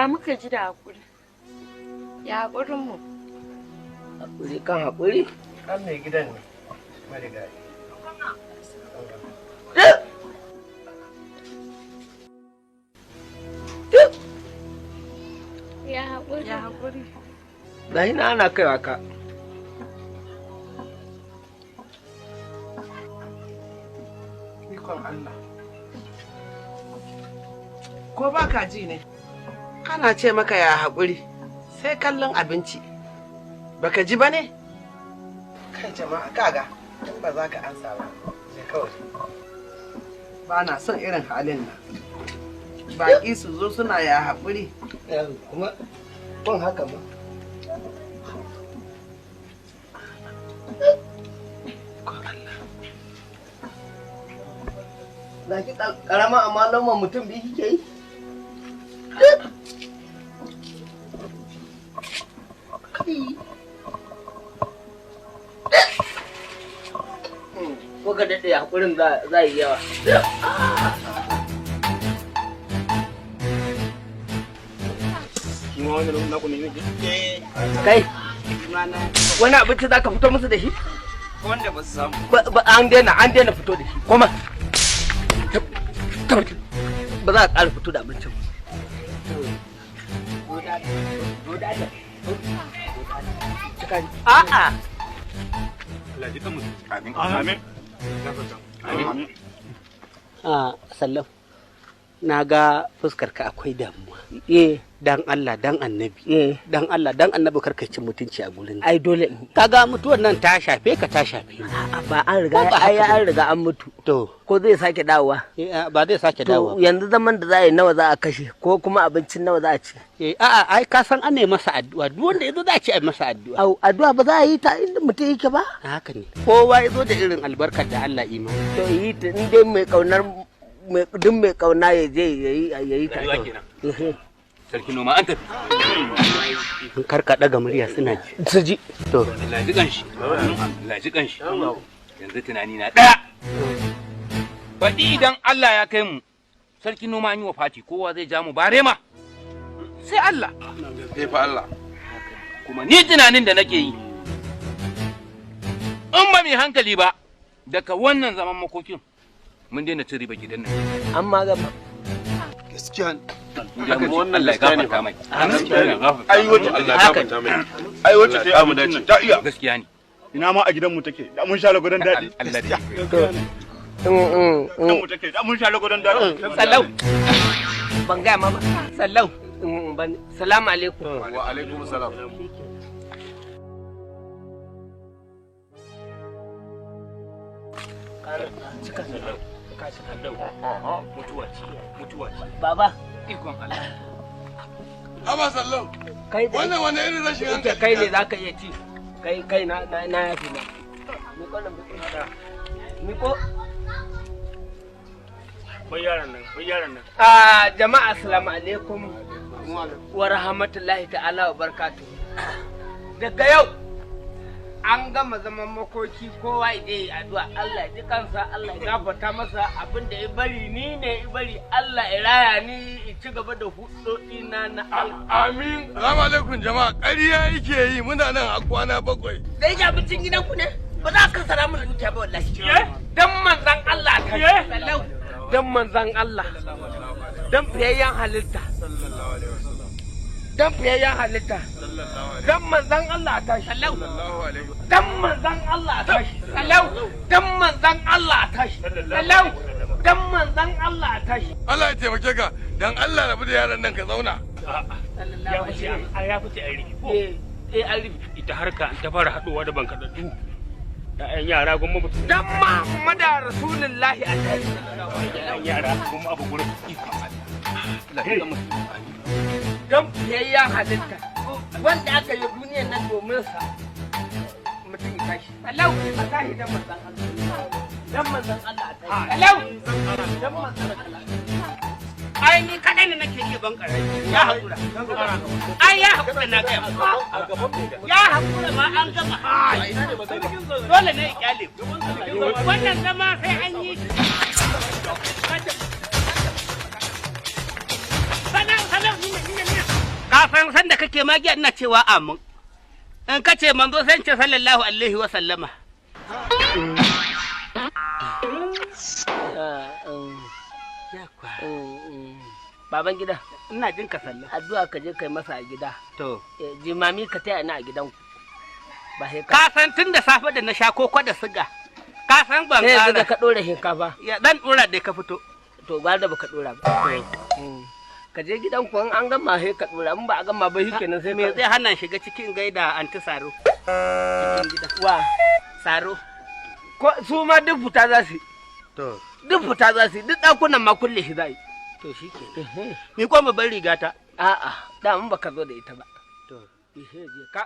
Ya muka ji da haƙuri. Ya haƙurinmu. Haƙuri kan haƙuri. Ɗan mai gidan ne, marigayi. Ya haƙuri. Ya haƙuri. Gashi na ana kaiwa ka. Ikon Allah. Ko ba ka ji ne? Ana ce maka ya haƙuri, sai kallon abinci. Baka ji ba ne? Kai jama'a kaga, in ba za ka ansa ba, je kawai. Ba na son irin halin nan. Baƙi su zo suna ya haƙuri. Kuma kun haka ma. Ga ki karama amma lamar mutum biyu kike yi? Ko ka daɗe haƙurin za yi yawa. Kai, wani abinci za ka fito musu da shi? Wanda ba su samu. An daina fito da shi. Koma. Ba za a ƙara fito da abincin. A'a. Amin. Amin. Sallam, na ga fuskarka akwai damuwa. Dan Allah dan annabi. Dan Allah dan annabi karka ci mutunci a gurin. Ai dole. Kaga mutuwar nan ta shafe ka ta shafe ni. Ba an riga ai an riga an mutu. To. Ko zai sake dawowa? Ba zai sake dawowa. To yanzu zaman da za a yi nawa za a kashe ko kuma abincin nawa za a ci? A'a ai ka san an yi masa addu'a duk wanda yazo za a ci a masa addu'a. Au addu'a ba za a yi ta inda mutum yake ba? Haka ne. Kowa yazo da irin albarkar da Allah ima. To yi ta in dai mai kaunar duk mai kauna ya je ya yi ta. Sarki noma an tafi. Kar ka daga murya suna ji. Su ji. To. Allah ji kanshi. Allah ji kanshi. Yanzu tunani na ɗaya. Baɗi idan Allah ya kai mu, sarki noma an yi wa fati kowa zai ja mu bare ma. Sai Allah. Sai fa Allah. Kuma ni tunanin da nake yi. In ba mai hankali ba, daga wannan zaman makokin mun daina cin riba gidan nan. Amma gama. Gaskiya. Allah ya gafarta mai. Ai wacce Allah ya gafarta mai. Ai wacce ta yi abincin nan ta iya. Gaskiya ne. Ina ma a gidanmu take. Da mun sha lagudan daɗi. Allah da Gidanmu take. Da mun sha lagudan daɗi. Sallau. Ban gaya ma ba. Sallau. Salamu alaikum. Wa alaikum salam. Mutuwa ce, mutuwa ce. Baba. Ikon Allah. Haba Sallau. Kai da wannan wani irin rashin hankali. Kai ne zaka iya ci. Kai kai na na yafi ma. Miko nan miko. Miko. Bai yaran nan, bai yaran nan. Ah jama'a assalamu alaikum. Wa rahmatullahi ta'ala wa barakatuh. Daga yau an gama zaman makoki kowa ya je addu'a Allah ya ji kansa Allah ya gafarta masa abin da ya bari ni ne ya bari Allah ya raya ni ya ci gaba da hudodi na na amin. Assalamu alaikum jama'a, ƙarya yake yi muna nan a kwana 7. Da yake abincin gidanku ne ba za ka sara mun dukiya ba wallahi. Dan manzon Allah ka sallau dan manzon Allah dan fiyayyen halitta dan fiyayyen halitta dan manzon Allah tashi sallau dan manzon Allah tashi sallau dan manzon Allah tashi sallau dan manzon Allah tashi. Allah ya taimake ka dan Allah rabu da yaran nan ka zauna. Ya fice ya fice an rufe ko? Eh an rufe. Ita harka an ta fara haduwa da bankadaddu. Ya'yan yara gwamma mutum. Dan Muhammadu Rasulullahi a tashi. Ya'yan yara gwamma abu gurin ikon Allah. Don fiyayyen halitta wanda aka yi duniyar nan domin sa mutum ya tashi. Salau a tashi dan manzon Allah. Dan manzon Allah a tashi. Salau dan manzon Allah. Ai ni kadai ne nake iya ban karai. Ya hakura. Ai ya hakura na gaya. Ya hakura ma an gama. Dole ne ya kyale. Wannan zama sai an yi. Salau salau ni ne ni ne. Ka san san da kake magiya ina cewa amin. In ka ce manzo sai in ce sallallahu alaihi wa sallama. Baban gida. Ina jin ka sallah. Addu'a ka je kai masa a gida. To. Jimami ka taya ni a gidanku. Ba sai Ka san tun da safe da na sha koko da siga. Ka san ban Sai yanzu da ƙara. ka ɗora shinkafa. Ya dan ɗora da ka fito. To gwada baka ɗora ba. Ka je gidanku in an gama sai ka ɗora, in ba a gama ba shikenan sai Me ka zai hana shiga cikin gaida anti Saro? Cikin gida. Wa? Saro. Ko su ma duk fita za su yi. To. Duk fita za su yi, duk ɗakunan ma kulle shi za yi. To shikenan. Ni ko babban rigata. A'a, da mun baka zo da ita ba. To. Ihe je ka.